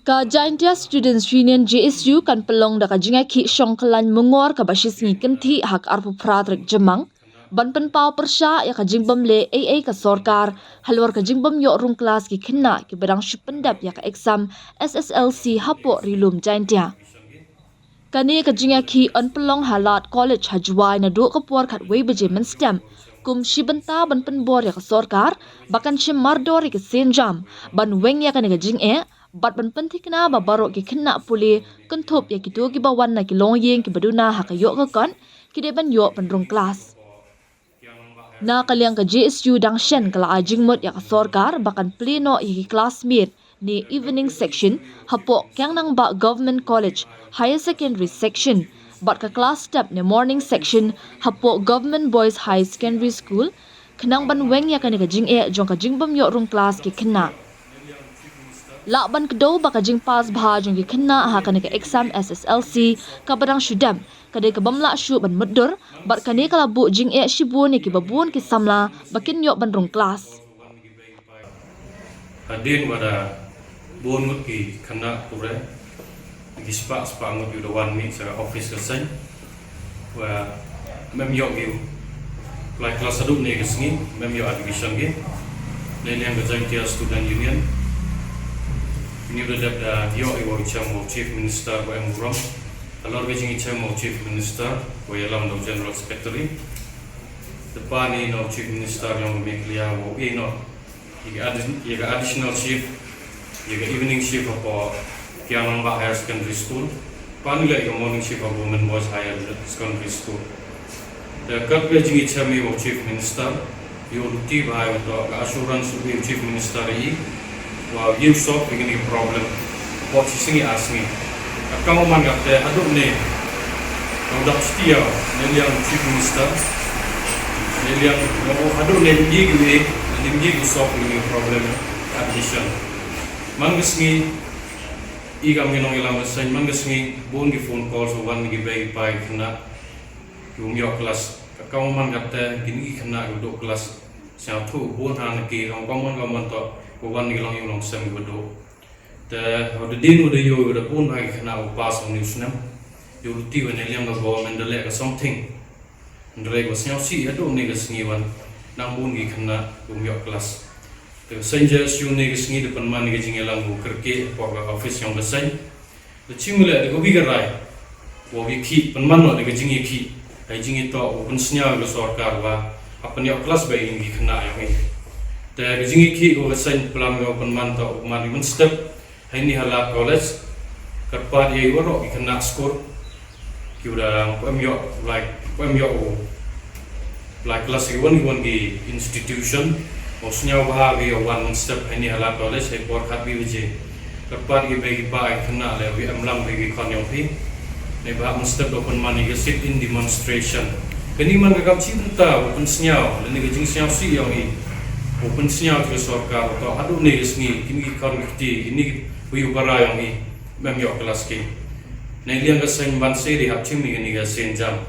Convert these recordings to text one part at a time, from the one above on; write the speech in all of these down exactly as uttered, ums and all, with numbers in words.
Ka Jaintia Students Union, J S U, kan pynlong da ka jingïakhih shongkhlain mungor kaba shisngi kynthih ha ka arphew phra tarik Jymmang ban pynpaw pyrshah ïa ka jingbym leh ei ei ka sorkar halor ka jingbym ïoh rung klas ki khynnah kiba dang shu pyndep ïa ka exam S S L C hapoh Ri Lum Jaintia. Kane ka jingïakhih yn pynlong ha Lad College ha Jowai naduh ka por khatwei baje mynstep kum shi bynta ban pynbor ïa ka sorkar ba kan shim mardor ïa ka sienjam ban weng ïa kane ka jingeh bad ban pynthikna ba baroh ki khynnah pule kynthup ïa kito kiba wan na ki longïing kiba duna ha ka ïoh ka kot ki dei ban ïoh ban rung klas. Na ka liang ka J S U dang shen ka la ai jingmut ïa ka sorkar ba kan plie noh ïa ki klas miet ne evening section hapoh Kiang Nangbah Government College Higher Secondary Section bad ka klas step ne morning section hapoh Government Boys Higher Secondary School khnang ban weng ïa kane ka jingeh jong ka jingbym ïoh rung klas ki khynnah. Lah ban kdew ba ka jingpass bha jong ki khynnah ha kane ka exam S S L C kaba dang shu dep ka dei ka bym lah shuh ban mutdur bad kane ka la buh jingeh shibun ïa kiba bun ki samla ba kin ïoh ban rung klas. Hadien ba da bun ngut ki khynnah pule, ki spah spah ngut ïa u da wan mih sha ka office ka seng. Wa mem ïoh ïa u. Lai klas haduh ne ka sngi mem ïoh admission ki. Ne liang ka Jaintia Student Union. Ni u da dep da ïoh ïa u chem u Chief Minister ba em u rom. Halor ka jingïachem u Chief Minister wa ïalam da u General Secretary. Te pa ni na u Chief Minister ïong ka Meghalaya wa u ïeh noh ïa ka additional shift, ïa ka evening shift hapoh Kiang Nangbah Higher Secondary School. Pa ni leh ïa ka morning shift hapoh Women Boys Higher Secondary School. Te kat ka jingïachem ïa u Chief Minister ïa u luti ba ïa u to ka assurance u Chief Minister ïa u wa ïa u solve ïa kine ki problem. Pot shi sngi ar sngi. Ka kong man ka te haduh ne ka u dap stia ne liang Chief Minister ne liang haduh ne ïa ki ne ïa ki solve ïa kine ki problem. Admission man ka sngi i kam ngi nong ïalam ka seng man ka sngi bun ki phone calls wan ki bei ki pai ki khynnah ki um ïoh klas. Ka kong man ka te kine ki khynnah ki duh klas. Sngewthuh bun ha na ki long kong man ka man to ko wan ki long ïa u long sem ki duh. Te ha u da dien u da ïoh u da bun ha ki khynnah u pass ha u ni u snem. Ïoh u ti wa ne liang ka government da leh ka something. Hynrei ba sngewsih haduh ne ka sngi wan nang bun ki khynnah um ïoh klas. Te ka seng J S U ne ka sngi da pynman ka jingïalang u kyrkieh hapoh ka office yong ka seng. Da chim leh da ka wi ka rai wa wi khih pynman noh da ka jingïakhih. Hai jingïatoh u pynsñiaw ka sorkar wa ha pynïoh klas ba ïa ki khynnah yong i. Te ka jingïakhih ka seng plan ka pynman toh u man mynstep. Hai ni ha Lad College kyrpad ïa i waroh ki khynnah skur. Ki u da pynïoh like pynïoh u like klas ki wan ki wan ki institution. Mo sñiaw bha ki wan mynstep hai ni ha Lad College hai por khat wi baje. Kyrpad ki bei ki pa ki khynnah le wi em lang bei ki khon yong phi. Ne bha mynstep da pynman ïa ka sit in demonstration. Kani man ka kam chi bynta u pynsñiaw le ne ka jingsñiawsih yong i. U pynsñiaw ka sorkar to haduh ne ka sngi kini ki khon ki kti kini ki wi u para yong i. Mem ïoh klas ki. Ne liang ka seng ban se di hap chim ïa kani ka seng jam.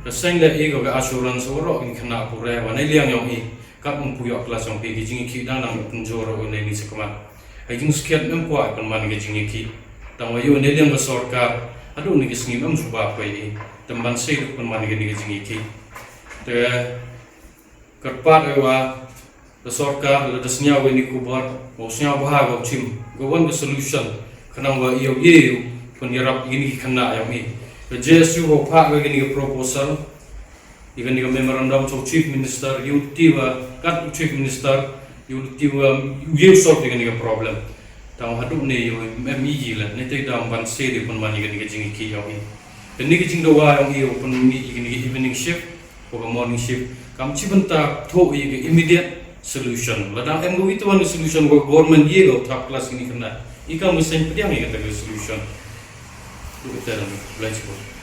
Ka seng le i ka assurance waroh ki khynnah pule wa ne liang yong i. Kat mem pu ïoh klas yong phi ki jingïakhih dang dang pynjor u ne ni sekmat. Hai jingskhiat mem kwah pynman ki jingïakhih. Tang wa ïoh ne liang ka sorkar haduh ne ki sngi mem suba poi i. Tem ban se duk pynman ki ni ki jingïakhih. Te kyrpad wa ka sorkar la da sñiaw wa ni kubar wa sñiaw bha wa chim ga wan ka solution. Khnang wa ïoh ïoh pynïarap ini ki khynnah yong i. Ka J S U wa phah ga ini ka proposal. Ïa kani ka memorandum to Chief Minister ïa u ti wa kat u Chief Minister ïa u ti wa ïa u solve ïa kani ka problem. Tang haduh ne ïa u M E la ne te dang ban se de pynman ïa kani ka jingïakhih yong i. Kani ka jingdawa yong i u pynmih ïa kani ka evening shift wa ka morning shift kam chi bynta thoh ïa ka immediate solution. Lada em ka wi te wan ka solution wa government ïa ka third class kini khynnah i kam ka seng pdiang ïa kata ka solution. Tu kita dan belajar.